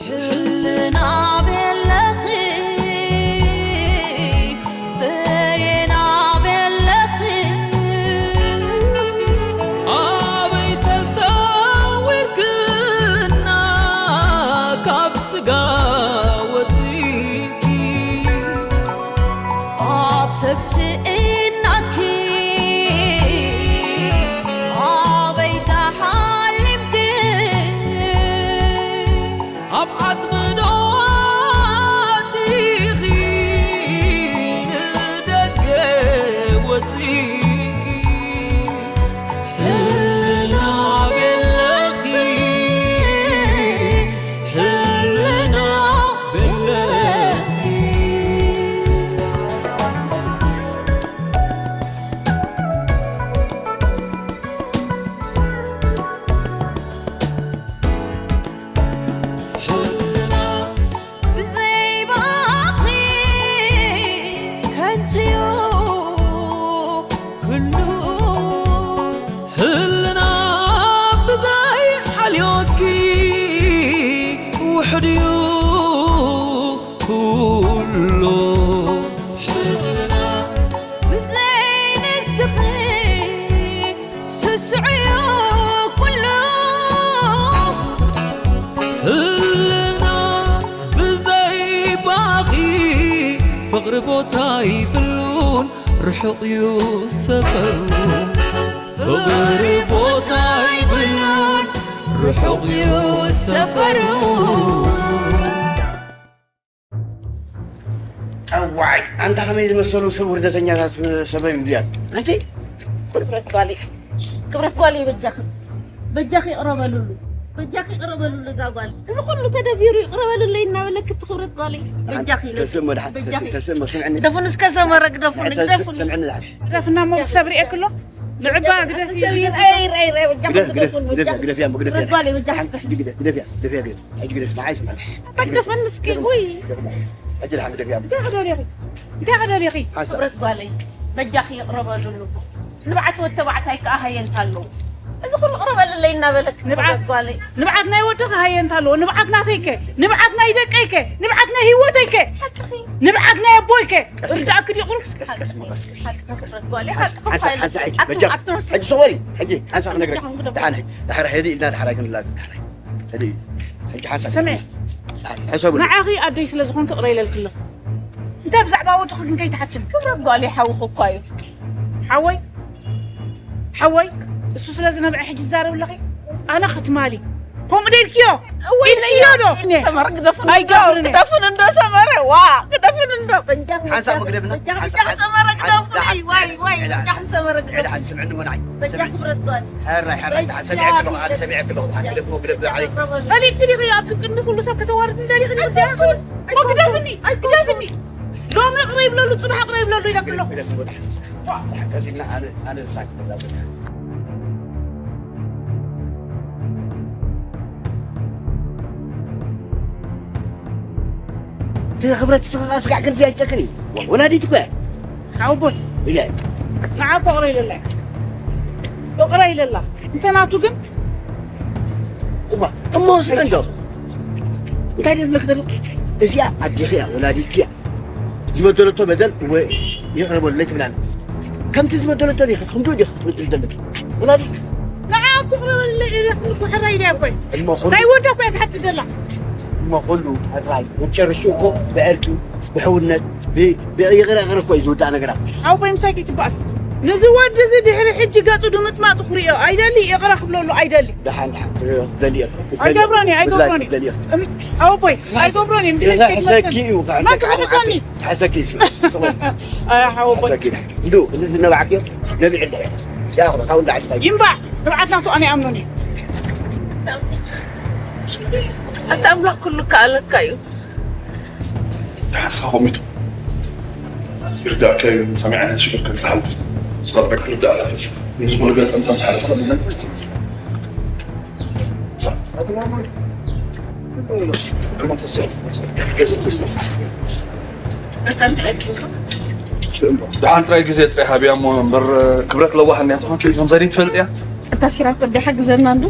ሕልና ቤለኺ በየና ቤለኺ ኣበይ ተሰዊርክና ካብ ስጋ ወፂእኪ ኣብ ሰብ ስኢናኪ ኣበይ ተሓሊምኪ ኣብ ዓጽሚ ዶ ኣቲኺ ንደገ ወጺእኪ ህልና ቤለኺ ህልና ቤለኺ ህልና ብዘይ ባኺ ከንቱ'ዩ ኩሉ። ህልና ብዘይ ሓልዮትኪ ውሑድ'ዩ ኩሉ። ህልና ብዘይ ንስኺ ስሱዕ'ዩ ኩሉ። ህልና ብዘይ ባኺ ፍቕሪ ቦታ ይብሉን ርሑቕ እዩ ሰፈሩ። ፍቕሪ ቦታ ይብሉን ርሑቕ እዩ ሰፈሩ። ኣዋይ ኣንታ ከመይ ዝመሰሉ ሰብ ውርደተኛታት ሰበይ እንድያት ኣንቲ ክብረት ጓለይ ክብረት ጓለይ በጃኺ በጃኺ ይቕረ በልሉ በጃኺ ይቕረ በልሉ እዛ ጓል እዚ ኩሉ ተደቢሩ ይቕረ በልለይ እናበለኪ እቲ ክብረት ጓለይ በጃኺ ኢለ ተስእ መድሓ በጃኺ ተስእ መስምዕኒ ግደፉኒ እስከ ዘመረ ግደፉኒ ግደፉኒ ስምዕኒ ድሓን ግደፍና እሞ ሰብሪ እክሎ ንዕባ ግደፍ ግደፍ ግደፍ ግደፍ ግደፍ ያም ግደፍ ክብረት ጓለይ በጃኺ ሕጂ ግደፍ ግደፍ ያም ግደፍ ያም ሕጂ ግደፍ ንዓይ ስምዕኒ ተግደፈኒ እስኪ ውይ ሕጂ ድሓን ግደፍ ያም እንታይ ከደሊኺ እንታይ ከደሊኺ ሓንሳብ ክብረት ጓለይ በጃኺ ይቕረ በልሉ ንብዓት ወድ ተባዕታይ ከኣ ሃየንታ ኣለዎ እዚ ኩሉ ቅረ በልለይ እናበለክ ንብዓት ክብረት ጓለይ ንብዓት ናይ ወድኺ ሃየንታ ኣለዎ ንብዓት ናተይከ ንብዓት ናይ ደቀይከ ንብዓት ናይ ህይወተይከ ሓቅኺ ንብዓት ናይ ኣቦይከ ርዳእክ ድዩ ቁሩብ ቀስቀስ መቐስቀስ ሓቅኺ ክብረት ጓለይ ሓንሳብ ሓንሳብ ሕጂ በጃ ኣትምስ ሕጂ ሰወሪ ሕጂ ሓንሳብ ክነግረክ ድሓን ሕጂ ድሓር ሕዲ ኢልና ድሓር ኣይትንላዝ ድሓር ሕዲ ሕጂ ሓንሳብ ስምዒ ሕሰቡ ንዓኺ ኣደይ ስለ ዝኾንክ ቅረ ኢለልክሎ እንታይ ብዛዕባ ወድኺ ግን ከይትሓትም ክብረት ጓለይ ሓውኺ እኳ እዩ ሓወይ ሓወይ እሱ ስለ ዝነብዐ ሕጂ ዝዛረብ ኣለኺ ኣነ ክትማሊ ከምኡ ደልክዮ ኢልክዮ ዶ ሰመረ ግደፉን እንዶ ኣይገብርን እየ። ግደፉን እንዶ ሰመረ ዋ ግደፉን እንዶ በጃ ሓንሳብ መግደፍና በጃ ሰመረ ግደፉን ዋይ ዋይ በጃ ሰመረ ዕዳ ግደፉን ስምዕኒ መናይ በጃ ክብረት ጓል ሕራይ ሕራይ ድሓን ሰሚዐ ከለኹ ኣነ ሰሚዐ ከለኹ ድሓን ግደፍ ግደፍ ዓለይክ ፈሊጥኪ ዲኺ ኣብዚ ቅድሚ ኩሉ ሰብ ከተዋርድ እንደሊኺ ዲኺ ትያኽል እሞ ግደፍኒ ግደፍኒ ሎሚ ቅረ ይብለሉ ፅባሕ ቅረ ይብለሉ ኢለኪ ኣለኹ ግደፍ ግደፍ ቀሲልና ኣነ ኣነ ሳክ እቲ ክብረት ስኻ ስጋዕ ክንዚ ኣይጨክን እዩ ወላዲት እኮ እያ ሓውቦይ ኢለ ንዓ እኮ ቅረ ኢለላ እኮ ቅረ ኢለላ እንተ ናቱ ግን እዋ እሞ ስለ እንዶ እንታይ ደስ ብለክ ዘሎ እዚኣ ኣዴኺ እያ ወላዲትኪ እያ ዝበደለቶ በደል እወ ይቕረ በለለይ ትብላኒ ከምቲ ዝበደለቶ ዲኺ ከምኡ ዲኺ ክትበድል ዘለኪ ወላዲት ንዓ እኮ ቅረ በለለይ ኢለክኒ እኮ ሕራይ ኢለ ኣቦይ እሞ ኩሉ ናይ ወዳ እኮ እያ ትሓትት ዘላ እሞ ኩሉ ሕራይ መጨረሽኡ እኮ ብዕርቂ ብሕውነት ብይቕረ ይቕረ እኮ እዩ ዝውዳእ ነገራት ሓውቦይ ምሳይ ከይትበኣስ ነዚ ወዲ እዚ ድሕሪ ሕጂ ገፁ ድምፅማፁ ክርእዮ ኣይደሊ ይቕረ ክብለሉ ኣይደሊ ደሓን ደሓን ክደልዮ ኣይገብሮን እየ ኣይገብሮን ክደልዮ እየ ሓወቦይ ኣይገብሮን እየ ክሕሰኪ እዩ ማን ክሕሰኒ ክሕሰኪ እዩ ኣረ ሓወቦይ ሓሰኪ እንዱ እዚ ዝነባዕክዮ ነቢዕ እንደ ያኹ ካብ እንዳ ዓዲ ይምባዕ ንብዓት ናቱ ኣነ ይኣምኖን እዩ ኣታ ኣምላኽ ኩሉ ከኣለካ እዩ ሓንሳብ ከሚቱ ይርዳእካ እዩ ከመይ ዓይነት ሽግር ከም ዝሓልፍ ስኻትካ ክትርዳእ ኣለካ ምስ ኩሉ ገጠም ከም ዝሓለፈ ደሓን ጥራይ ግዜ ጥራይ ሃብያ እሞ እምበር ክብረት ለዋህ እኒኣ ትኾን ከምዛ ደይ ትፈልጥ እያ። እታ ሲራክ ወዲ ሓግዘና እንዱ።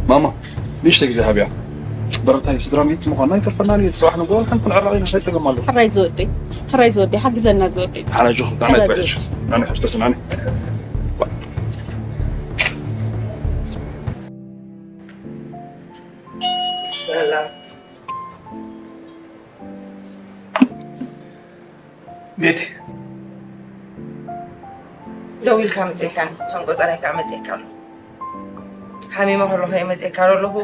ማማ ንእሽተ ግዜ ሃብያ። በረታይ ስድራ ቤት ምዃንና ይተርፈና እዩ። ጽባሕ ንግሆ ከም ክንዕረቕ ኢና። እንታይ ጸገም ኣሎ? ሕራይ ዝወደይ፣ ሕራይ ዝወደይ፣ ሓግዘና ዝወደይ። ደሓን ኣጆኹ፣ ደሓን ሕራይ ጥራይ ዝወደይ። ሕጂ። ኣነ ሕፍተስ ናኒ። ሰላም። ቤቲ። ደው ኢልካ መጺእካኒ፣ ከም ቆጸራይ ከኣ መጺእካ ኣሎ። ሓሚመ ከለኹ እየ መጺእካ ዘለኹ።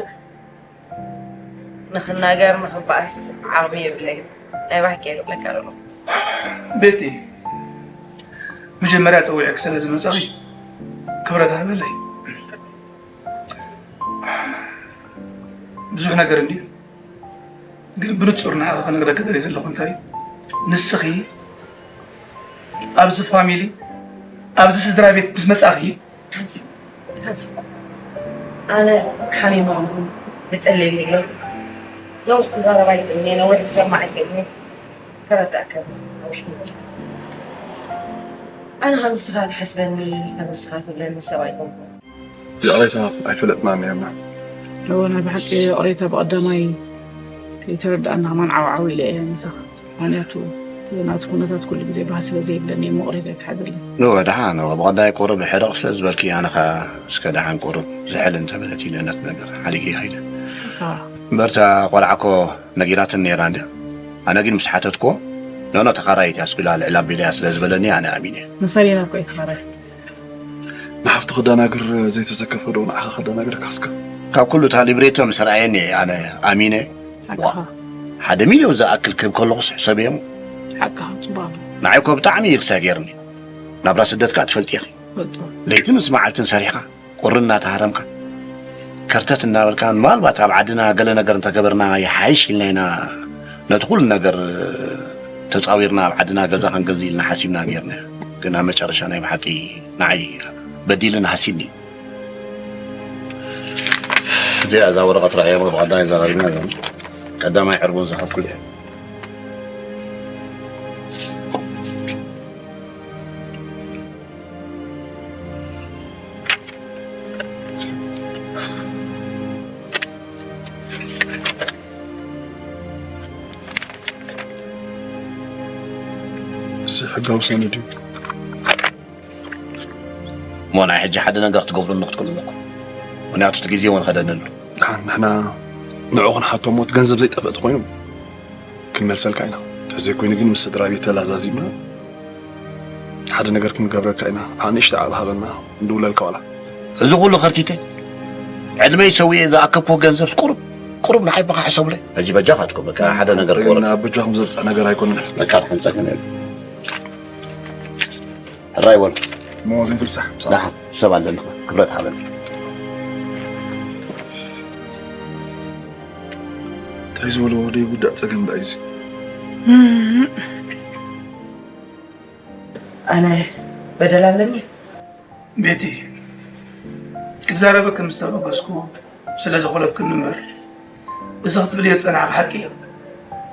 ንኽናገር፣ ንኽበኣስ ዓቕሚ የብለይን። ናይ ባሕቂ እየ ዝብለካ ዘለኹ። ቤቲ፣ መጀመርያ ጸዊዐኪ ስለ ዝመጻኺ ክብረት ሃበለይ። ብዙሕ ነገር እንድዩ፣ ግን ብንጹር ንዓኺ ክነግረኪ ደልየ ዘለኹ እንታይ እዩ፣ ንስኺ ኣብዚ ፋሚሊ፣ ኣብዚ ስድራ ቤት ምስ መጻኺ፣ ሓንሳብ፣ ሓንሳብ። ኣነ ሓሚመ ኣለኹ፣ ይጸልየኒ ኣሎ። ነዊሕ ክዛረብ ኣይክእልን እየ፣ ነዊሕ ክሰምዕ ኣይክእልን እየ። ከረዳእካ ነዊሕ ይበል። ኣነ ከም ንስኻ ትሓስበኒ፣ ከም ንስኻ ትብለኒ ሰብ ኣይኮንኩን። ይቕሬታ ኣይፈለጥናን ነይርና። እወ፣ ናይ ብሓቂ ይቕሬታ ብቐዳማይ ከይተረዳእና ከማን ዓው ዓው ኢለ እየ ምሳኻ። ምኽንያቱ እቲ ናቱ ኩነታት ኩሉ ግዜ ባህ ስለ ዘይብለኒ እየ፣ ይቕሬታ ኣይትሓዘለይ። እወ፣ ደሓን፣ እወ፣ ብቐዳይ ቁሩብ ሕርቕ ስለ ዝበልኪ፣ ኣነ ኸኣ እስከ ደሓን ቁሩብ ዝሕል እንተበለት ኢለ ነቲ ነገር ሓሊገ ከይደ። ኣዎ። እምበር እታ ቆልዓ እኮ ነጊራትኒ ነይራ እንድያ። ኣነ ግን ምስ ሓተትክዎ፣ ኖኖ፣ ተኻራይት እያ፣ ኣስቢላ ልዕል ኣቢለያ ስለ ዝበለኒ ኣነ ኣሚነ። መሳሌና እኮ እዩ ተኻራይ። ንሓፍቱ ከዳናግር ዘይተዘከፈ ዶ ንዓኻ ከዳናግረካ እስከ? ካብ ኩሉ እታ ሊብሬቶ ምስ ረኣየኒ እየ ኣነ ኣሚነ። ሓቅኻ። ዋ፣ ሓደ ሚልዮን ዝኣክል ክህብ ከለኹስ ሕሰብዮ እሞ። ሓቅኻ፣ ጽቡቕ ኣሎ። ንዓይ እኮ ብጣዕሚ እዩ ክሳይ ገይርኒ። ናብራ ስደት ከኣ ትፈልጢ ኢኺ። ፈልጦ። ለይትን ምስ መዓልትን ሰሪሕካ፣ ቁሪ እናተሃረምካ፣ ከርተት እናበልካ፣ ምናልባት ኣብ ዓድና ገለ ነገር እንተገበርና ይሓይሽ ኢልና ኢና ነቲ ኩሉ ነገር ተጻዊርና ኣብ ዓድና ገዛ ክንገዝእ ኢልና ሓሲብና ጌርና። ግን ኣብ መጨረሻ ናይ ብሓቂ ንዓይ በዲልን ሃሲብኒ። እዚኣ እዛ ወረቐት ረኣያ እሞ ብቐዳማይ እዛ ቀሪብና ኣለና። ቀዳማይ ዕርቡን ዝኸፍል እየ። እዚ ሕጋዊ ሰነድ እዩ። እሞ ናይ ሕጂ ሓደ ነገር ክትገብሩሉ ክትክእሉ ኣለኩም። ምኽንያቱ እቲ ግዜ እውን ኸደኒ ኣሎ። ደሓን ንሕና ንዕኡ ክንሓቶ እሞ እቲ ገንዘብ ዘይጠፍእ ተኾይኑ ክንመልሰልካ ኢና። እንተዘይኮይኑ ግን ምስ ስድራ ቤት ተላዛዚብና ሓደ ነገር ክንገብረካ ኢና። ሓ ንእሽተ ዓቕሊ ሃበና፣ ንድውለልካ ዋላ። እዚ ኩሉ ከርቲተ ዕድመይ ሰዊኤ ዝኣከብኩዎ ገንዘብስ ቁሩብ፣ ቁሩብ ንዓይ በኻ ሕሰቡለይ። ሕጂ በጃኻትኩም በቃ ሓደ ነገር ግን ክገብረልኩም። ኣብ በጃኹም ዘብጽሕ ነገር ኣይኮነን። በቃ ሓንጻ ግን የለን። ሕራይ በሉ። እሞ ዘይትርሳዕ፣ ምሳኻ። ደሓን፣ ሰብ ኣለኒ። ክብረት ሃበኒ። እንታይ ዝበሎ ደይጉዳእ ጸገም ደኣ እዩ እዚ? ኣነ በደል ኣለኒ? ቤቲ፣ ክዛረበኪ ምስ ተበገስኩ ስለ ዘኾለፍክኒ እምበር፣ እዚ ክትብልዮ ዝጸናሕኪ ሓቂ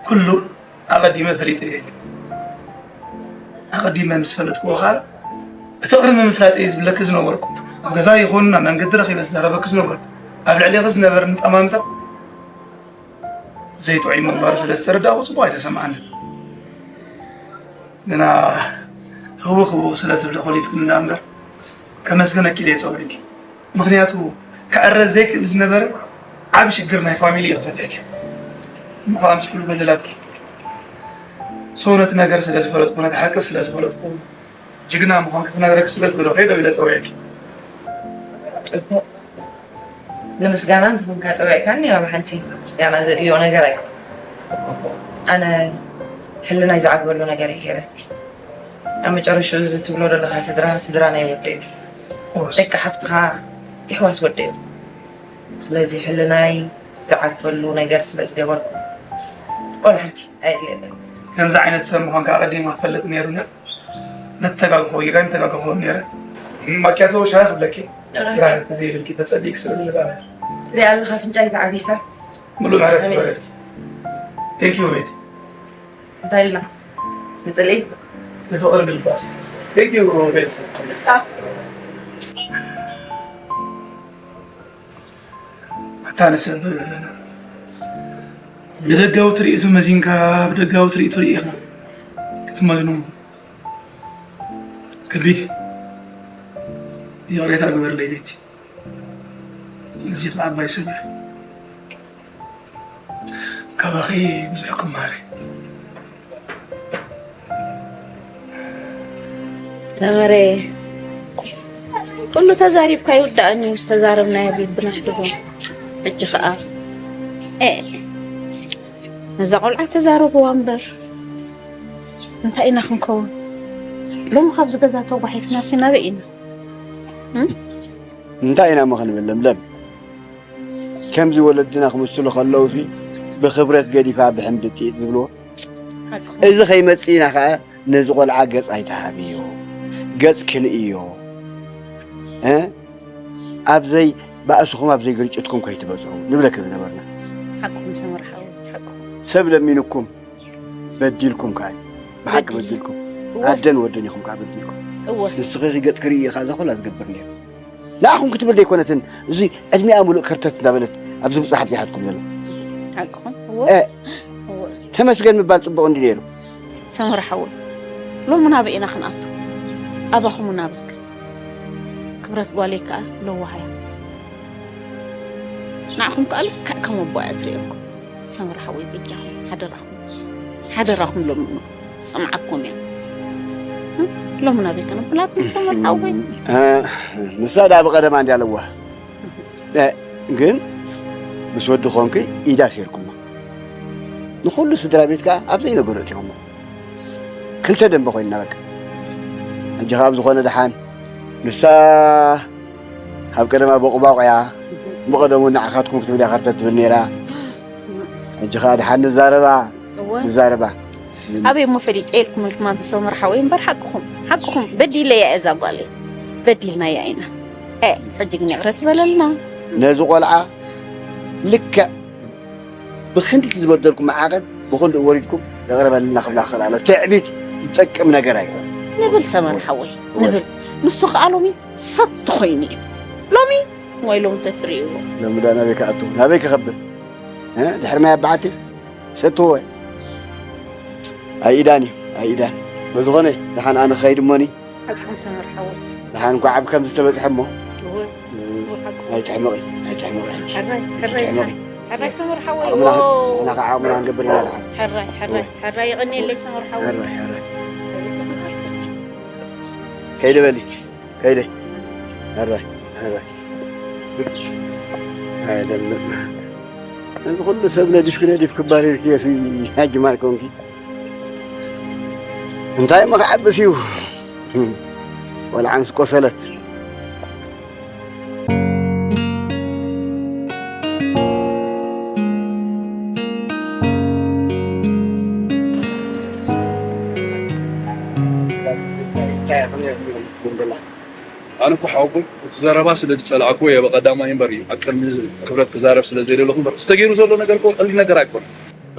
ኩሉ ኣቐዲመ ፈሊጠዮ እየ። ኣቐዲመ ምስ ፈለጥክዎ ኸኣ፣ እቲ ቅድሚ ምፍላጠይ ዝብለኪ ዝነበርኩ፣ ኣብ ገዛ ይኹን ኣብ መንገዲ ረኺበ ዝዛረበኪ ዝነበርኩ፣ ኣብ ልዕሌኺ ዝነበረኒ ጠማምታ ዘይጥዑይ ምንባሩ ስለ ዝተረዳእኩ ጽቡቕ ኣይተሰምዓንን። ግና ህውኽ ህውኽ ስለ ዝብለ ኮሊፍክኒ ደኣ እምበር፣ ከመስግነኪ ኢለ እየ ጸዊዐኪ። ምኽንያቱ፣ ክዕረ ዘይክእል ዝነበረ ዓቢ ሽግር ናይ ፋሚሊ እዩ ክፈትሐኪ። እሞ ኸኣ ምስ ኩሉ በደላትኪ፣ ሰው ነቲ ነገር ስለ ዝፈለጥኩ፣ ነቲ ሓቂ ስለ ዝፈለጥኩ፣ ጅግና ምዃንኪ ክነግረኪ ስለ ዝደለኹ እየ ደው ኢለ ጸዊዐኪ። ጽቡቕ። ንምስጋና እንተኾንካ ጸዊዕካኒ፣ ዋላ ሓንቲ ምስጋና ዘድልዮ ነገር ኣይኮነን። ኣነ ሕልናይ ዝዓግበሉ ነገር እየ ገይረ። ኣብ መጨረሽኡ እዚ ትብሎ ዘለኻ ስድራ፣ ስድራ ናይ ወደይ እዩ። እወስ። ደቂ ሓፍትኻ የሕዋት ወደይ እዩ። ስለዚ ሕልናይ ዝዓግበሉ ነገር ስለ ዝገበርኩ፣ ዋላ ሓንቲ ኣየድልየንን። ከምዚ ዓይነት ሰብ ምዃንካ ኣቐዲመ ክፈልጥ ነይሩኒ። ነተጋግኾ ጌጋ ይተጋግኾ ነይረ። ማኪያቶ ሻሂ ክብለኪ። ኧረ። ስራሕ ተዘይብልኪ ተጸሊእኪ ስለ ዘለካ። ትሪኣ ኣለኻ ኣፍንጫይ ተዓቢሳ። ሙሉእ ምሕረት ኣሜን። ይግበረልኪ። Thank you ቤቲ። እንታይ ኢልና? ንጽልኢ? ብፍቕሪ ግልባስ። Thank you ቤተሰብ። ኣታ ንሰብ ብደጋዊ ትርኢቱ መዚንካ ብደጋዊ ትርኢቱ ርኢኻ ክትመዝኖ ከቢድ እዩ። ይቕሬታ ግበርለይ ቤቲ። እዚ ከዓ ዓባይ ሰብ እየ። ካባኺ ብዙሕ ክመሃር እየ። ሰመረ፣ ኩሉ ተዛሪብካ ይውዳእን እዩ፣ ዝተዛረብናዮ ቢልብና ሕድጎ። ሕጂ ኸኣ፣ ኤ፣ ነዛ ቆልዓ ተዛረብዋ እምበር፣ እንታይ ኢና ክንከውን? ሎሚ ካብዚ ገዛ ተጓሒፍናሲ ናበይ ኢና? እም? እንታይ ኢና እሞ ክንብል ለምለም? ከምዚ ወለድና ክምስሉ ከለውሲ ብኽብረት ገዲፋ ብሕምብጢጥ ዝብልዎ። ሓቅኹም። እዚ ከይመጽእ ኢና ኸዓ ነዚ ቆልዓ ገጽ ኣይትሃብዮ፣ ገጽ ክልእዮ። እ? ኣብዘይ ባእስኹም ኣብዘይ ግርጭትኩም ከይትበጽሑ ንብለኪ ዝነበርና። ሓቅኹም ሰመር ሓወይ፣ ሓቅኹም። ሰብ ለሚንኩም በዲልኩም ከኣ ብሓቂ በዲል። በዲልኩም እወ። ኣደን ወደን ኢኹም ከኣ በዲልኩም። እወ። ንስኺ ኺ ገጽ ክርኢ ኢኻ እዛ ኩላ ዝገብር ነይሩ። ንኣኹም ክትብል ዘይኮነትን እዚ ዕድሚኣ ሙሉእ ከርተት እንዳበለት ኣብዚ ምብጻሕ ኣብዚሓትኩም ዘላ። ሓቅኹም። እወ። እ፣ እወ። ተመስገን ምባል ጽቡቕ እንዲ ነይሩ። ሰመር ሓወይ፣ ሎሚ ናበይ ኢና ክንኣቱ? ኣባኹም ናብ እስከ። ክብረት ጓለይ ከኣ ለዋህ እያ። ንዓኹም ከኣ ልክዕ ከም ኣቦኣ እያ ትርእየኩም። ሰመር ሓወይ በጃኹም ሓደራኹም። ሓደራኹም ሎሚ ሰምዓኩም እያ። ሎሚ ናበይ ከነብላኩም ሰመር ሓወይ? እ፣ ንሳ ደኣ ብቐደማ እንድያ ለዋህ። እ፣ ግን ምስ ወዲ ኾንኪ ኢዳ ሴርኩማ። ንኹሉ ስድራ ቤት ከኣ ኣብ ዘይነገሮ እቲኹሞ። ክልተ ደንበ ኮይንና በቃ። ሕጂ ከኣ ኣብ ዝኾነ ደሓን ንሳ ካብ ቀደማ ቦቕባቕ እያ። ብቐደሙ ንዓኻትኩም ክትብል እያ ከርተት ትብል ነይራ። ሕጂ ከኣ ደሓን ንዛረባ እወ። ንዛረባ። ኣበይ እሞ ፈሊጠ ኢልኩም ኢልኩም ኣንተ ሰመር ሓወይ እምበር ሓቅኹም ሓቅኹም በዲለያ እዛ ጓለይ በዲልናያ ኢና። እ፣ ሕጂ ግን ይቕረ ትበለልና። ነዚ ቆልዓ ልክዕ ብኽንዲ እቲ ዝበደልኩም ዓቐን ብኽንድኡ ወሪድኩም ይቕረ በልና ክብላ ክኽእል ኣሎ። ትዕቢት ዝጠቅም ነገር ኣይኮነን። ንብል ሰመር ሓወይ ንብል። ንሱ ከኣ ሎሚ ሰቲ ኮይኑ እዩ። ሎሚ ወይ ሎሚ ተትርእይዎ። ሎሚ ዳ ናበይ ክኣቱ ናበይ ክኸብር እ? ድሕሪ ማይ ኣባዓቲ ሰትዎ ኣይ ኢዳን እዩ ኣይ ኢዳን። ብዝኾነ ደሓን ኣነ ክኸይድ እሞኒ ሓቅኹም ሰመር ሓወይ። ደሓን እንኳዕ ኣብ ከምዚ ዝተበፅሐ እሞ እወ እወ ሓቅኹም። ኣይትሕመቂ ኣይትሕመቂ ሕጂ ሕራይ ሕራይ ኣይትሕመቂ። ሕራይ ሰመር ሓወይ ዓቕምና ዎ። ንሕና ከዓ ዓቕምና ክንገብር ኢና ደሓን። ሕራይ ሕራይ ሕራይ የቐንየለይ ሰመር ሓወይ። ሕራይ ሕራይ ከይደ በሊ ከይደ ሕራይ ሕራይ ኣይደምቕ። እዚ ኩሉ ሰብ ነዲፍኪ ነዲፍኪ ባሪርክዮ ሲ ኣጅማል ኮንኪ። እንታይ እሞ ክዓብስ እዩ ወላ ዓምስ ቆሰለት። ኣነ እኮ ሓወቦይ እቲ ዘረባ ስለ ዝጸላእኩዎ እየ ብቐዳማይ እምበር እዩ ኣብ ቅድሚ ክብረት ክዛረብ ስለ ዘይደለኹ እምበር፣ ዝተገይሩ ዘሎ ነገር እኮ ቀሊል ነገር ኣይኮነን።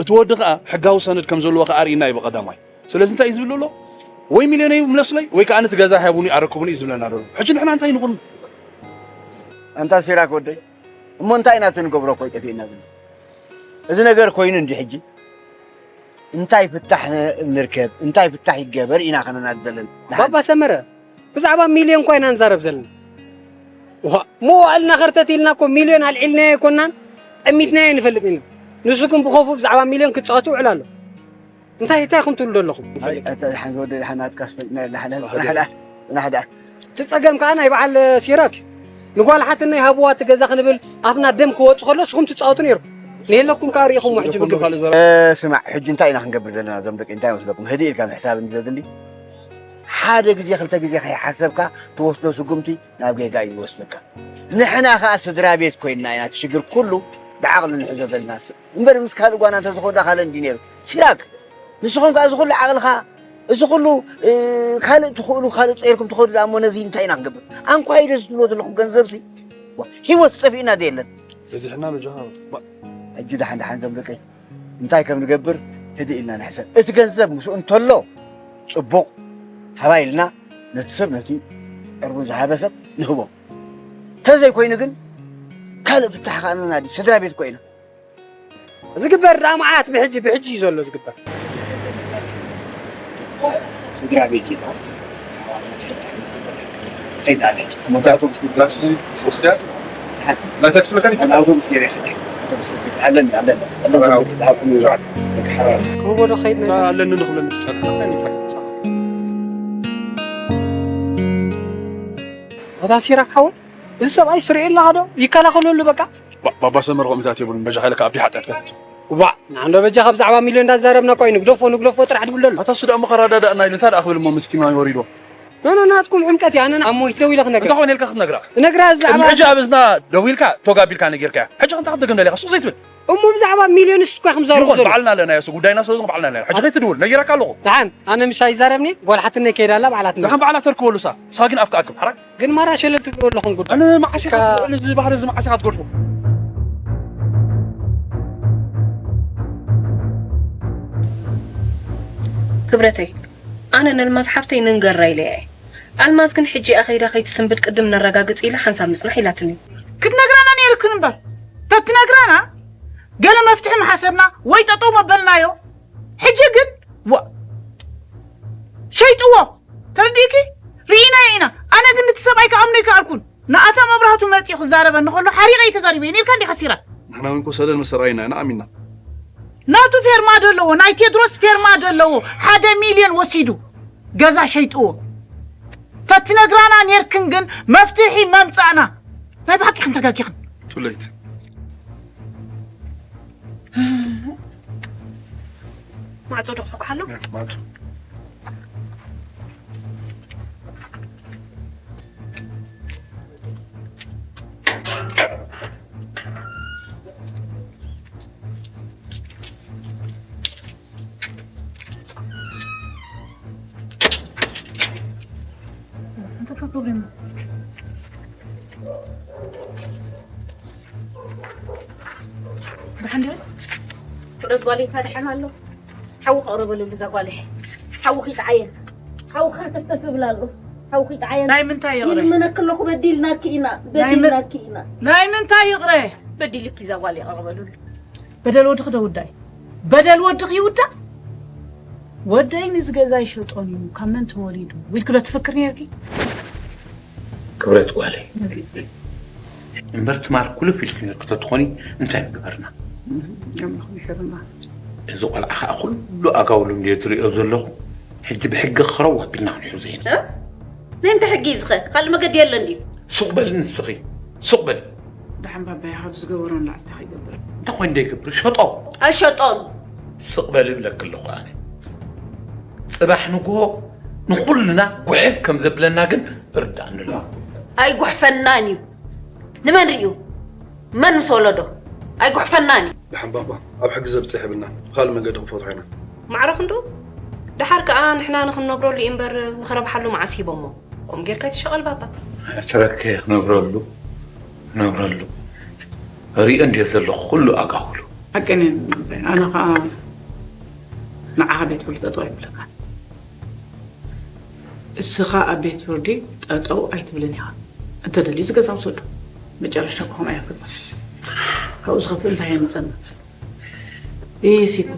እቲ ወዲ ከኣ ሕጋዊ ሰነድ ከም ዘለዎ ከኣ ኣርእየና እዩ ብቐዳማይ። ስለዚ እንታይ እዩ ዝብል ዘሎ? ወይ ሚልዮነይ ምለሱለይ ወይ ከኣ ነቲ ገዛ ሃቡኒ ኣረክቡኒ እዩ ዝብለና ዘሎ። ሕጂ ንሕና እንታይ ንኹን? ኣንታ ሲራክ ወደይ፣ እሞ እንታይ ኢና እቲ ንገብሮ እኮ እዩ ጠፊእና ዘሎ። እዚ ነገር ኮይኑ እንዲ ሕጂ እንታይ ፍታሕ ንርከብ እንታይ ፍታሕ ይገበር ኢና ክንናድ ዘለና። ባባ ሰመረ ብዛዕባ ሚልዮን እኳ ኢና ንዛረብ ዘለና። ዋ፣ መዋእልና ከርተት ኢልና እኮ ሚልዮን ኣልዒልናዮ ኣይኮናን ጠሚትናዮ ንፈልጥ ኢና። ንሱ ግን ብኸፉ ብዛዕባ ሚልዮን ክጻወት ይውዕል ኣሎ። እንታይ እንታይ ኢኹም ትብሉ ዘለኹም? ሓንቲ ወደ ሓናት ካስፈል ናይ ላሕለ ናሕዳ ናሕዳ እቲ ጸገም ከኣ ናይ በዓል ሲራክ እዩ። ንጓል ሓትነይ ሃብዋ እቲ ገዛ ክንብል ኣፍና ደም ክወጽእ ከሎ ንስኹም ትጻወቱ ነይርኩም። ንየለኩም ከኣ ርኢኹሞ ሕጂ ብግብሪ። ስማዕ ሕጂ እንታይ ኢና ክንገብር ዘለና እዞም ደቂ እንታይ መስለኩም ህድእ ኢልካ ምሕሳብ እንዲ ዘድሊ ሓደ ግዜ ክልተ ግዜ ከይሓሰብካ ትወስዶ ስጉምቲ ናብ ጌጋ እዩ ዝወስደካ። ንሕና ከኣ ስድራ ቤት ኮይንና ኢና እቲ ሽግር ኩሉ ብዓቕሊ ንሕዞ ዘለና እምበር ምስ ካልእ ጓና እንተዝኸዳ ካልእ እንዲ ነይሩ። ሲራክ ንስኹም ከኣ እዚ ኩሉ ዓቕልኻ እዚ ኩሉ ካልእ ትኽእሉ ካልእ ጸይርኩም ትኸዱ ደኣ እሞ ነዚ እንታይ ኢና ክንገብር? ኣንኳይ ዶ ዝብልዎ ዘለኹም ገንዘብሲ ሂወት ዝጠፊእና ዶ የለን? በዚሕና በጃኻ ሕጂ ደሓን ደሓን ዘምልቀይ እንታይ ከም ንገብር ህድእ ኢልና ንሕሰብ። እቲ ገንዘብ ምስኡ እንተሎ ጽቡቕ ሃባ ኢልና ነቲ ሰብ ነቲ ዕርቡ ዝሃበ ሰብ ንህቦ። ተዘይኮይኑ ግን ካልእ ፍታሕ ከኣ ነናዲ ስድራ ቤት ኮይና ዝግበር ደኣ መዓት ብሕጂ ብሕጂ እዩ ዘሎ ዝግበር። ስድራ ቤት ኢና። ከይጣለች መብራቶም ስድራ ታክሲ ወስዳ ናይ ታክሲ መካኒክ ኣውቶቡስ ገይረ ይኸድ ኣለኒ ኣለኒ ኣለኒ ዝሃብኩም ይዛዕት ክህቦ ዶ ከይድ ናይ ኣለኒ ንኽብለኒ ትጸንሓ ኣታ ሲራክ ሓወይ፣ እዚ ሰብኣይ ስርኤ ኣለኻ ዶ? ይከላኸለሉ በቃ። ባባ ሰመር ከምኡታት የብሉን በጃ ኻይለካ ኣብዲ ሓጢኣት ከትት ዋ ንዓንዶ በጃኻ ብዛዕባ ሚልዮን እንዳዛረብና እኮ እዩ ንግደፎ ንግደፎ ጥራሕ ድብል ኣሎ። ኣታ እሱ ደኣ እሞ ከረዳዳእና ኢሉ እንታይ ደኣ ክብል እሞ ምስኪን ማይ ወሪዶ። ኖ ኖ ናትኩም ሕምቀት እያ ኣነ ኣሞይ ደው ኢለ ክነግራ። እንታይ ኾነ ኢልካ ክትነግራ? ክነግራ እዚ ዓባ። ሕጂ ኣብ እዝና ደው ኢልካ ቶግ ኣቢልካ ነጊርካያ። ሕጂ እንታይ ክትደግም ደሊኻ ሱቕ ዘይትብል። እሞ ብዛዕባ ሚልዮን ንሱ እኳ ክምዛረቡ ዘሎ። ባዕልና ኣለና የሱ ጉዳይና ስለዚ ባዕልና ኣለና። ሕጂ ዘይትድውል ነጊረካ ኣለኹ። ደሓን ኣነ ምሻ ይዛረብኒ ጓል ሓትነይ ከይዳ ኣላ ባዕላ ትነግር። ደሓን ባዕላ ተርክበሉ እሳ። እሳ ግን ኣፍካ ኣክብ ሓራይ። ግን ማራ ሸለል ትብሉ ኣለኹም ጉድ። ኣነ መዓስ ኢኻ እካ- ትስእሉ እዚ ባህሪ እዚ መዓስ ኢኻ ትገድፎ? ክብረተይ ኣነ ነልማዝ ሓፍተይ ንንገራ ኢለያ እየ ኣልማዝ ግን ሕጂ እያ ከይዳ ከይትስንብድ ቅድም ነረጋግፅ ኢላ ሓንሳብ ምፅናሕ ኢላትኒ ክትነግራና ነይርክን እምበር ተትነግራና ገለ መፍትሒ ምሓሰብና ወይ ጠጠው መበልናዮ ሕጂ ግን ዋ ሸይጥዎ ተረዲእኪ ርኢናዮ ኢና ኣነ ግን እቲ ሰብኣይ ክኣምኖ ይከኣልኩን ንኣታ መብራህቱ መፂኡ ክዛረበኒ ከሎ ሓሪቐ እዩ ተዛሪበ ነርካ እንዲኻ ሲራክ ንሕና እውን ኮሰለን ምስ ሰብኣይና ኢና ኣሚና ናቱ ፌርማ ደለዎ ናይ ቴድሮስ ፌርማ ደለዎ ሓደ ሚልዮን ወሲዱ ገዛ ሸይጥዎ ተትነግራና ኔርክን ግን መፍትሒ መምጻእና ናይ ብሓቂ ክንተጋጊኽን ቱለይት ማዕጾ ዶ ክሕኩሓሉ ብሓንደ ፍረት ጓሌታ ድሓን ኣሎ ሓዊ ከቕርበልሉ እዛ ጓልሕ ሓዊ ኺጥዓየን ሓዊ ኸርተፍተፍ ይብል ኣሎ ሓዊ ኺጥዓየን ናይ ምንታይ ይቕረ ይልምነኪ ኣለኹ በዲልናኪ ኢና በዲልናኪ ኢና ናይ ምንታይ ይቕረ በዲልኪ እዛ ጓል ይቕርበልሉ በደል ወድኺ ዶ ውዳእ በደል ወድኺ ይውዳእ ወደይ ንዚ ገዛ ይሸጦን እዩ ካብ መን ተወሊዱ ኢልኪ ዶ ትፍክር ነርኪ ክብረት ጓለይ እምበር ትማል ኩልፍ ኢልኪ ነርኪ ተትኾኒ እንታይ ምገበርና እዚ ቆልዓ ከዓ ኩሉ ኣጋውሉ እንድየ ዝሪኦ ዘለኹ ሕጂ ብሕጊ ክረው ኣቢልና ክንሕዞ ኢና ናይ ምንታይ ሕጊ እዩ ዝኸ ካልእ መገዲ የለን ድዩ ሱቕ በሊ ንስኺ ሱቕ በሊ ደሓን ባባይ ካብ ዝገበሮ ንላዕሊ እንታይ ይገብር እንታይ ኮይኑ ደይገብር ሸጦ ኣሸጦም ስቕ በሊ እብለኪ ኣለኹ ኣነ ጽባሕ ንግሆ ንኹልና ጉሕፍ ከም ዘብለና ግን እርዳእኒ ኣሎ ኣይጉሕፈናን እዩ ንመን ርእዩ መን ምስ ወለዶ ኣይጉሕፈናን እዩ ደሓን ባባ ኣብ ሕጊ ዘብፅሕ የብልና ብካልእ መንገዲ ክንፈትሖ ኢና ማዕረ ክንዱ ደሓር ከዓ ንሕና ንክንነብረሉ እዩ እምበር ንክረብሓሉ መዓስ ሂቦሞ ከምኡ ጌርካ ኣይትሸቐል ባባ ትረከ ክነብረሉ ክነብረሉ ሪኦ እንድየ ዘለኹ ኩሉ ኣጋውሉ ሓቀን ኣነ ከዓ ንዓኻ ቤት ፍርዲ ጠጠው ኣይብለካን እስኻ ኣብ ቤት ፍርዲ ጠጠው ኣይትብልን ኢኻ እንተደልዩ ዝገዛ ውሰዱ መጨረሽታ ክኾም ኣያ ክብል ካብኡ ዝኸፍእ እንታይ የምፀና ይህ ሲኮ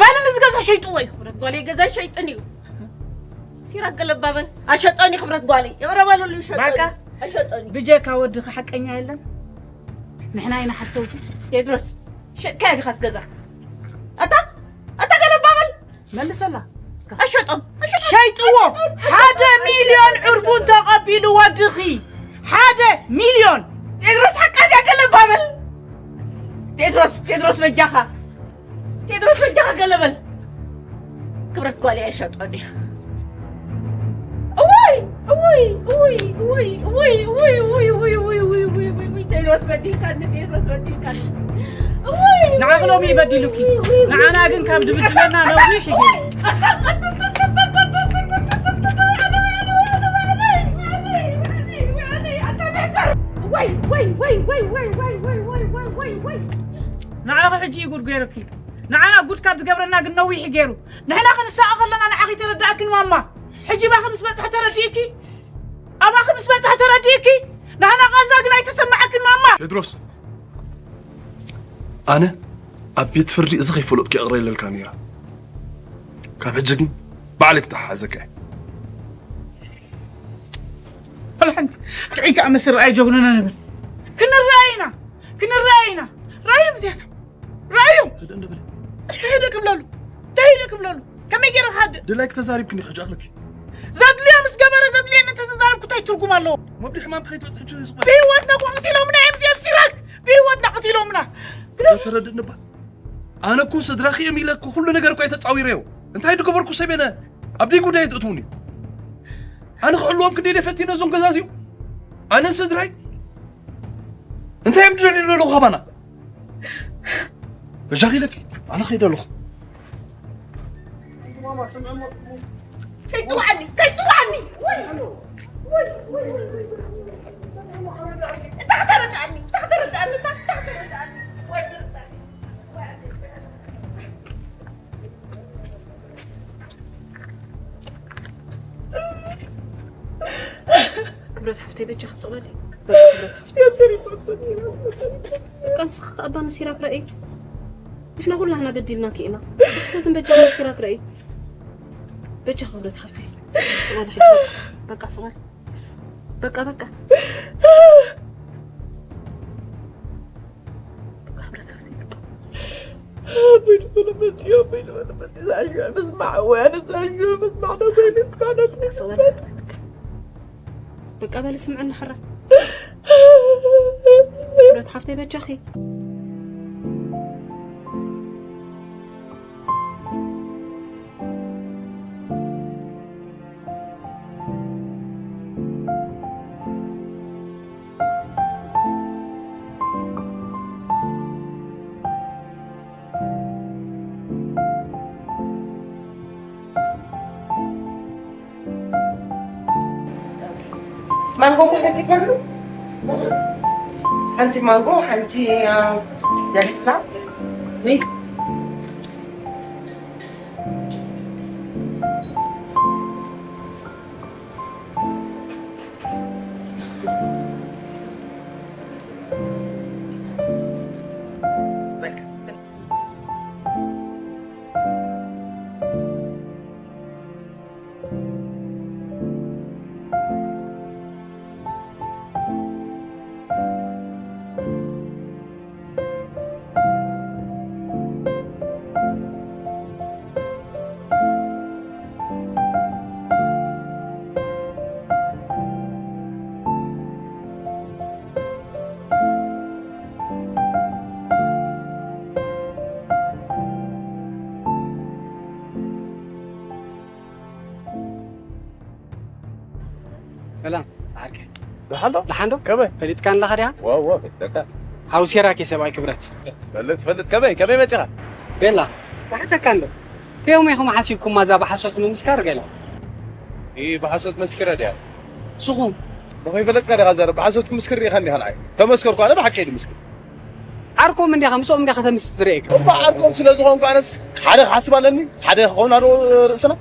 ባል ንዝገዛ ሸይጥዎ እዩ ክብረት ጓለይ ገዛ ሸይጥን እዩ ሲራ ገለባበል ኣሸጠኒ ክብረት ጓለይ ይቕረበሉሉ ይሸጠኒ ኣሸጠኒ ብጀካ ወድኺ ሓቀኛ የለን ንሕና ኢና ሓሰውቲ ቴድሮስ ሸጥካያ ዲኻ ገዛ ኣታ ኣታ ገለባበል መልሰላ ኣሸጦም ሸይጥዎ ሓደ ሚልዮን ዕርቡን ተቐቢሉ ወድኺ ሓደ ሚልዮን ቴድሮስ ሓቃ ድያ ገለባበል ቴድሮስ ቴድሮስ በጃኻ ቴድሮስ በጃኻ ገለበል ክብረት ጓል እያ ይሸጦ ድያ እውይ እውይ እውይ እውይ እውይ እውይ እውይ እውይ እውይ እውይ እውይ እውይ እውይ ቴድሮስ በዲልካኒ ቴድሮስ በዲልካኒ እውይ ንዓኺ ሎሚ ይበዲሉኪ ንዓና ግን ካብ ድብድለና ነዊሕ እዩ ንዓኺ ሕጂ እዩ ጉድ ገይሩኪ ንዓና ጉድ ካብ ዝገብረና ግን ነዊሕ ገይሩ። ንሕና ክንሳቐ ከለና ንዓኺ ተረዳእክን ማማ። ሕጂ ባኺ ምስ በጽሐ ተረዲእኪ? ኣባኺ ምስ በጽሐ ተረዲእኪ? ናህና ቃንዛ ግን ኣይተሰማዓክን ማማ። ቴድሮስ፣ ኣነ ኣብ ቤት ፍርዲ እዚ ከይፈለጥኩ የቕረ ኢለልካ ነይረ። ካብ ሕጂ ግን ባዕለይ ክተሓሓዘካ እየ። ወላ ሓንቲ። ርኣይ ከኣ መስል ርኣይ ጀግኑና ንብል። ክንረኣይ ኢና፣ ክንረኣይ ኢና። ርኣዮም እዚኣቶም። ርኣዮም። እንታይ ሄደ ክብለሉ? እንታይ ሄደ ክብለሉ? ከመይ ገይረ ክሃድእ? ድላይክ ተዛሪብክኒ ሕጂ ኣኽለኪ። ዘድልዮ ምስ ገበረ ዘድልየኒ እንተተዛረብኩ እንታይ ትርጉም ኣለዎ? መብሊ ሕማም ከይትበጽሕ ሕጂ እዩ ዝኽእል። ብህይወትና እኮ ቀቲሎምና እዮም እዚኦም ሲራክ። ብህይወትና ቀቲሎምና። ተረድእኒ እባ። ኣነ እኮ ስድራኺ እዮም ኢለ እኮ ኩሉ ነገር እኮ እየ ተጻዊረዮ። እንታይ ዝገበርኩ ሰብ እየ? ኣብ ደይ ጉዳይ ትእትውኒ። ኣነ ክሕልዎም ክንደይ ደፈቲነ እዞም ገዛ እዚኦም። ኣነ ስድራይ እንታይ እዮም ዝደልዩ ዘለዉ ካባና? በጃኺ ኢለኪ፣ ኣነ ከይደ ኣለኹ። ከይጽውዓኒ፣ ከይጽውዓኒ። ወይ፣ ወይ፣ ወይ፣ ወይ። እንታይ ከተረድኣኒ፣ እንታይ ከተረድኣኒ፣ እንታይ፣ እንታይ ከተረድኣኒ። ወይ፣ ወይ። ክብረት ሓፍተይ በጃኺ ስቕ በሊ። በቃ ክብረት ሓፍተይ። በቃ ንስኺ ከኣ ኣባ ንሲራክ ረኣይ። ንሕና ኩላህና በዲልናኪ ኢና። እስከ ግን በጃኺ ንሲራክ ረኣይ። በጃኺ ክብረት ሓፍተይ። ስቕ በሊ ሕጂ በቃ። በቃ ስቕ በሊ። በቃ በቃ። በቃ በሊ ስምዕኒ ሕራይ። ክብረት ሓፍተይ በጃኺ። ማንጎ እኮ ሓንቲ ይፈሉ። ሓንቲ ማንጎ፣ ሓንቲ፣ አ፣ ዳሪክላ። ወይ ሰላም ዓርከይ። ደሓን ዶ? ደሓን ዶ? ከመይ? ፈሊጥካኒ ኣለኻ ዲኻ? ዋው፣ ዋው፣ ፈሊጠካ። ሓው ሴራክ እየ ሰብኣይ ክብረት። ፈልጥ፣ ፈልጥ። ከመይ፣ ከመይ መጺኻ? ቤላ፣ ክሓተካ እንዶ። ከዮም ኢኹም ሓሲብኩማ እዛ ብሓሶት ምምስካር ገለ? ኢ፣ ብሓሶት መስኪረ ድያ? ንስኹም? ንኸይፈለጥካ ዲኻ ዘረ ብሓሶት ክምስክር ርኢኻኒ ዲኻ ንዓይ? ተመስከርኩ፣ ኣነ ብሓቂ እየ ድምስክር። ዓርኮም እንዲኻ፣ ምስኦም እንዲኻ ተምስጥ ዝርእየካ። እባ ዓርኮም ስለ ዝኾንኩ ኣነስ ሓደ ክሓስብ ኣለኒ፣ ሓደ ክኾና ዶ ርእስና?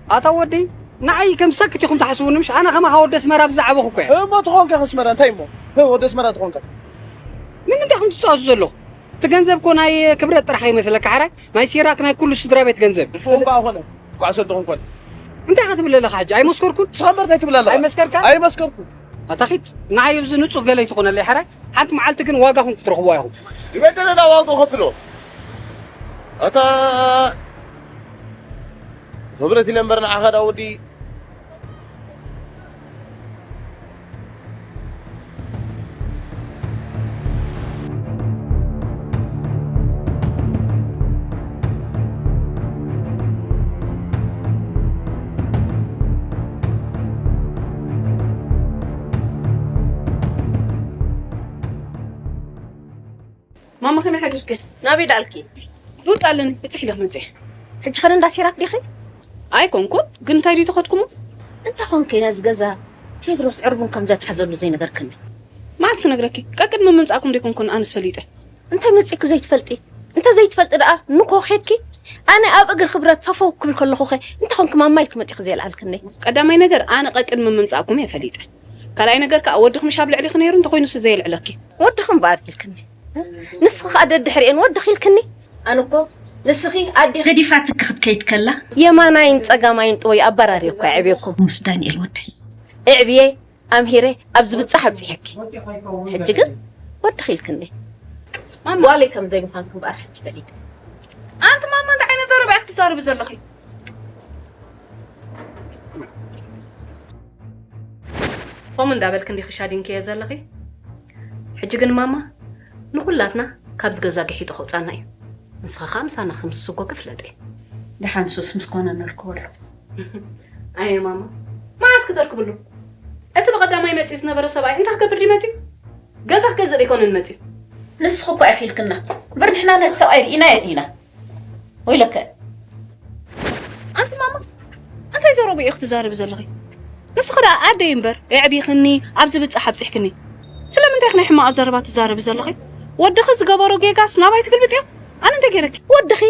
ኣታ ወደይ፣ ንዓይ ከም ሰክት ኢኹም ትሓስቡኒ፣ ምሽ? ኣነ ከማኻ ወዲ ኣስመራ ብዝዓበኹ እኮ እየ። እሞ ተኾንካ ከስመራ፣ እንታይ እሞ? ህ፣ ወዲ ኣስመራ ተኾንካ። ንምንታይ ኢኹም ትጻወቱ ዘለኹም? እቲ ገንዘብ እኮ ናይ ክብረት ጥራሕ ይመስለካ፣ ሕራይ? ናይ ሲራክ ናይ ኩሉ ስድራ ቤት ገንዘብ። ንስኹም በኣ ኾነ፣ ኳዕ ሰልድኹም ኮነ። እንታይ ኢኻ ትብል ዘለኻ ሕጂ? ኣይመስከርኩን? ንስኻ እምበር እንታይ ትብል ኣለኻ? ኣይመስከርካን? ኣይመስከርኩን። ኣታ ኺድ፣ ንዓይ ኣብዚ ንጹህ ገለ ኣይትኾነለይ፣ ሕራይ? ሓንቲ መዓልቲ ግን ዋጋኹም ክትረኽብዋ ኢኹም። ይበደለና ዋጋ ከፍሎ። ኣታ ክብረት ኢለ እምበር ንዓኻ ዳ ወዲ ማማ ከመይ ሓዲርኪ? ናበይ ደኣልኪ? ልውጥ ኣለኒ፣ ብጽሕ ኢለ ክመጽእ። ሕጂ ኸነ እንዳ ሲራክ ዲኺ? ኣይኮንኩን፣ ግን እንታይ ድዩ ተኸድኩሞ? እንተ ኾንኪ ነዚ ገዛ ቴድሮስ ዕርቡን ከም ዘትሓዘሉ ዘይነገርክኒ። መዓስ ክነግረኪ? ቀቅድሚ ምምጻእኩም ዶ ኣይኮንኩን ኣነስ ፈሊጠ? እንታይ መጺእኪ ዘይትፈልጢ? እንተ ዘይትፈልጢ ደኣ ንኮ ኬድኪ? ኣነ ኣብ እግሪ ክብረት ፈፈው ክብል ከለኹኸ እንታይ ኮንኪ ማማ ኢልኪ መጺኺ ዘየልዓልክኒ? ቀዳማይ ነገር ኣነ ቀቅድሚ ምምጻእኩም እየ ፈሊጠ። ካልኣይ ነገር ከኣ ወድኺ ምሽ ኣብ ልዕሊኺ ነይሩ እንተኾይኑስ ዘየልዕለኪ። ወድኺ እምበኣር ኢልክኒ። ንስኺ ከኣ ደድሕሪኤን ወድኺ ኢልክኒ። ኣነ እኮ ንስኺ ኣዴኺ ገዲፋትኪ ክትከይድ ከላ የማናይን ጸጋማይን ጥወይ ኣበራርየ እኮ የዕብየኩም። ምስ ዳንኤል ወደይ። እዕብየ ኣምሂረ ኣብ ዝብጻሕ ኣብጺሐኪ። ሕጂ ግን ወድኺ ኢልክኒ። ማማ። ጓለይ ከም ዘይምዃንኪ እምበኣር ሕጂ ፈሊጠ። ኣንቲ ማማ እንታይ ዓይነት ዘረባ ኢኺ ትዛረቢ ዘለኺ? ከምኡ እንዳበልኪ እንዲኺ ሻዲንክዮ ዘለኺ። ሕጂ ግን ማማ ንኹላትና ካብዚ ገዛ ግሒጡ ከውጻና እዩ። ንስኻ ከኣ ምሳና ከም ዝስጎ ክፍለጥ እዩ። ደሓን ሱስ ምስ ኮነ ነልክወሉ። ኣየ ማማ፣ መዓስ ክተርክብሉ? እቲ ብቐዳማይ መጺኡ ዝነበረ ሰብኣይ እንታይ ክገብር ድዩ መጺኡ? ገዛ ክገዝእ ደይኮነን መጺኡ። ንስኺ እኮ ኢኺ ኢልክና እምበር ንሕና ነቲ ሰብኣይ ርኢናዮ ዲና? ወይለከ። ኣንቲ ማማ፣ እንታይ ዘረባ ኢኺ ትዛረቢ ዘለኺ? ንስኺ ደኣ ኣደይ እምበር፣ የዕቢኽኒ፣ ኣብ ዝብጻሕ ኣብጺሕክኒ። ስለምንታይ ኢኺ ናይ ሕማቕ ዘረባ ትዛረቢ ዘለኺ? ወድኺ ዝገበሮ ጌጋስ ናባይ ትግልብጥዮ? ኣነ እንታይ ገይረኪ? ወድኺ?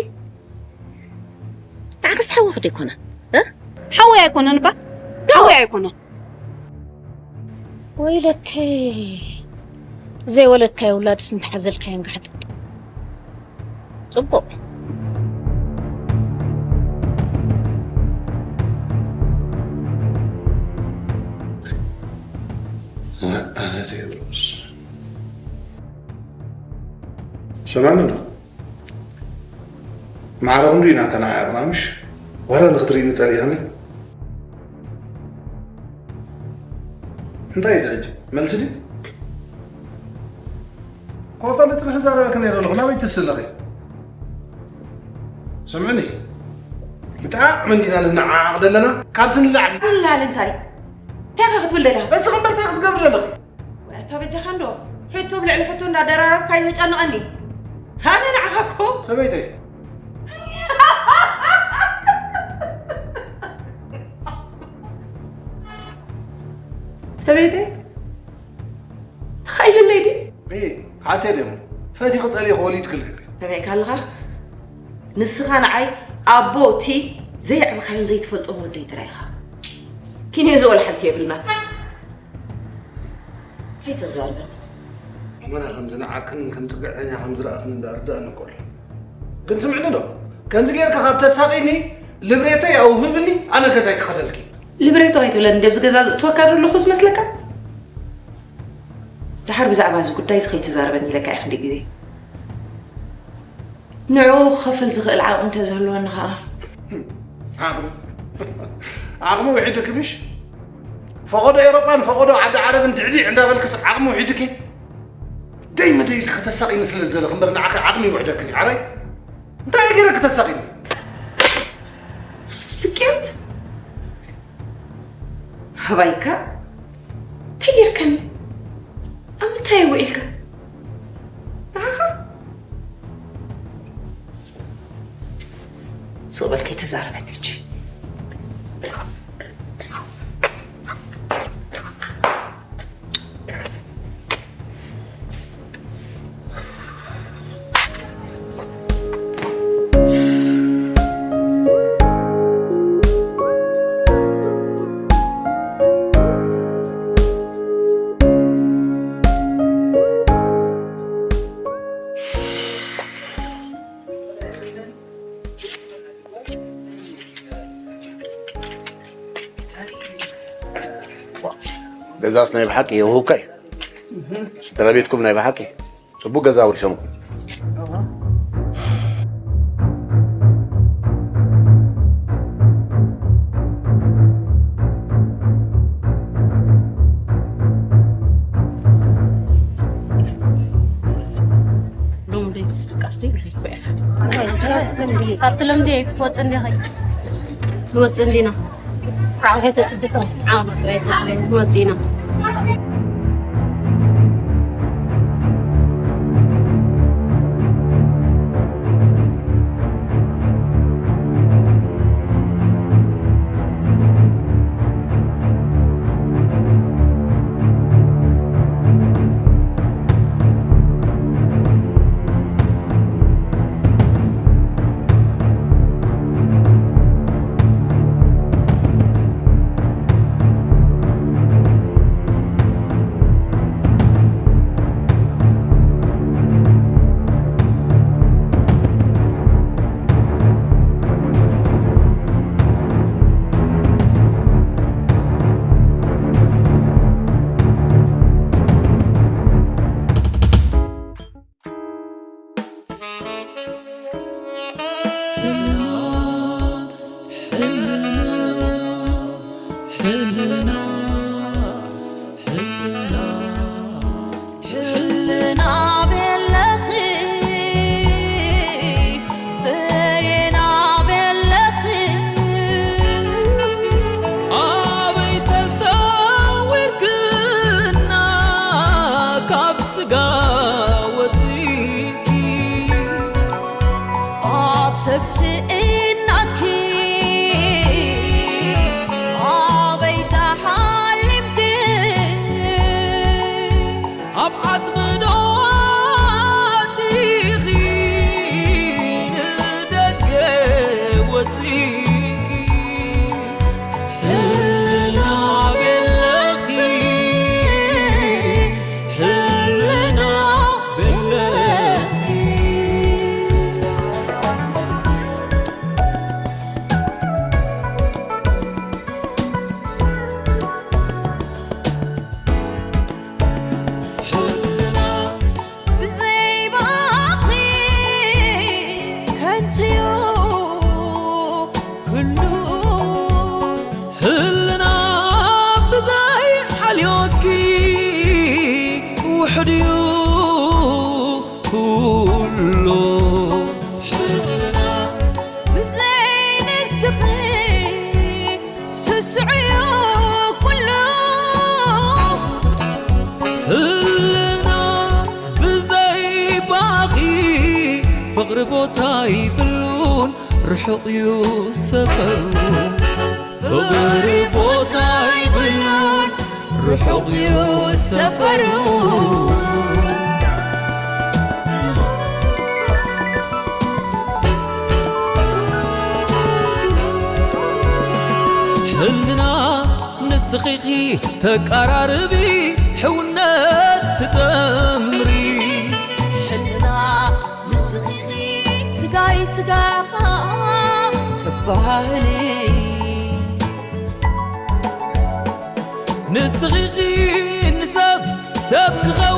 ንዓኽስ ሓውኺ ዶ ኣይኮነን? እ? ሓወይ ኣይኮነን እባ? ሓወይ ኣይኮነን። ወይለከይ፣ ዘይወለድካዮ ውላድስ እንተሓዘልካዮ እንጋሕጥጥ። ጽቡቕ። ኣነ ቴድሮስ። ሰማኒ ዶ? ማዕረ ክንዱ ኢና ተናዓቕና፣ ምሽ? ዋላ ንኽትርእይኒ ጸሊእኽኒ? እንታይ እዩ እዚ ሕጂ? መልሲ ድዩ? ኮፈ ንጽንሒ ዛረበኪ ነይረ ኣለኹ። ናበይ ትስእ ኣለኺ? ስምዕኒ፣ ብጣዕሚ እንዲና ንነዓዓቕ ዘለና። ካብዚ ንላዕሊ። ንላዕሊ እንታይ? እንታይ ኢኻ ክትብል ደለኻ? እስኺ እምበር እንታይ ክትገብሪ ደለኺ? ወይ ኣታ በጃኻ እንዶ፣ ሕቶ ብልዕሊ ሕቶ እንዳደራረብካ ኣይተጨንቐኒ። ኣነ ንዓኻ እኮ ሰበይተይ። ሰበይተይ፣ ተኻኢልለይ ድዩ? እይ፣ ሓሴት እዮም። ፈቲኺ ጸሊእኺ ወሊድክልኪ። ሰሚዕካ ኣለኻ? ንስኻ ንዓይ ኣቦ እቲ ዘየዕበኻዮን ዘይትፈልጦን ወደይ ጥራይ ኢኻ። ኪንዮዚ ወላ ሓንቲ የብልና። ከይተዛርበኒ። ኣመና ከም ዝነዓቅክን ከም ጽግዕተኛ ከም ዝረኣኽን እንዳ ኣርድኣኒ እኮ ኣሎ። ግን ስምዕኒ ዶ? ከምዚ ጌርካ ካብ ተሳቒኒ፣ ልብሬተይ ኣውህብኒ፣ ኣነ ገዛይ ክኸደልኪ። ልብሬቶ ኣይትብለኒ፣ ደብዚ ገዛ ዝእትወካ ዶ ኣለኹ ዝመስለካ? ደሓር ብዛዕባ እዚ ጉዳይ እዚ ከይትዛረበኒ ኢለካ እየ ክንደይ ግዜ። ንዕኡ ክኸፍል ዝኽእል ዓቕሚ እንተዝህልወኒ ኸዓ። ዓቕሚ? ዓቕሚ ውሒዱኪ ምሽ? ፈቐዶ ኤውሮጳን ፈቐዶ ዓዲ ዓረብን ድዕዲዕ እንዳበልክስ ዓቕሚ ውሒዱኪ? ደይ መደይ ኢልኪ ከተሳቒኒ ስለ ዝደለኺ እምበር ንዓኺ ዓቕሚ ይውሕደክን እዩ። ዓራይ? እንታይ ገይረ ክተሳቒኒ? ስቅያት? ሃባይካ? እንታይ ጌርካኒ? ኣብ ምንታይ ውዒልካ? ንዓኻ? ስቕ በል ከይትዛረበኒ ሕጂ። ገዛስ ናይ ብሓቂ የውህብካ እዩ። ስድራ ቤትኩም ናይ ብሓቂ ጽቡቅ ገዛ ወሪሶምኩም። ሎሚ ደይ ትስቃስ ደይ ትልኮ እያ። ካብቲ ልምዲ ክትወጽእ እንዲኺ። ንወጽእ እንዲና። ዓቕሊ ተጽብጠ። ዓቕሊ ተጽብጠ። ንወጽእ ኢና። ነብሲ እናኪ ኣበይ ተሓሊምኪ? ኣብ ዓጽሚ ዶ ኣቲኺ ንደገ ወጺእኪ? ህልና ቤለኺ፣ ህልና ቤለኺ። ህልና ብዘይ ባኺ ከንቱዩ ኩሉ። ህልና ብዘይ ሓልዮትኪ ውሑድዩ ኩሉ። ህልና ብዘይ ንስኺ ስስዑዩ ኩሉ። ህልና ብዘይ ባኺ ፍቕሪ ቦታ ይብሉን ርሑቕ ዩ ሰፈሩ። ፍቕሪ ቦታ ይብሉን ርሑቕ ዩ ሰፈሩ። ህልና ንስኺ ኢኺ ተቀራርቢ፣ ሕውነት ትጠምሪ። ሕልና ንስኺ ኢኺ ስጋይ ስጋኻ ተባህሊ። ንስኺ ኢኺ ንሰብ ሰብ ክኸውን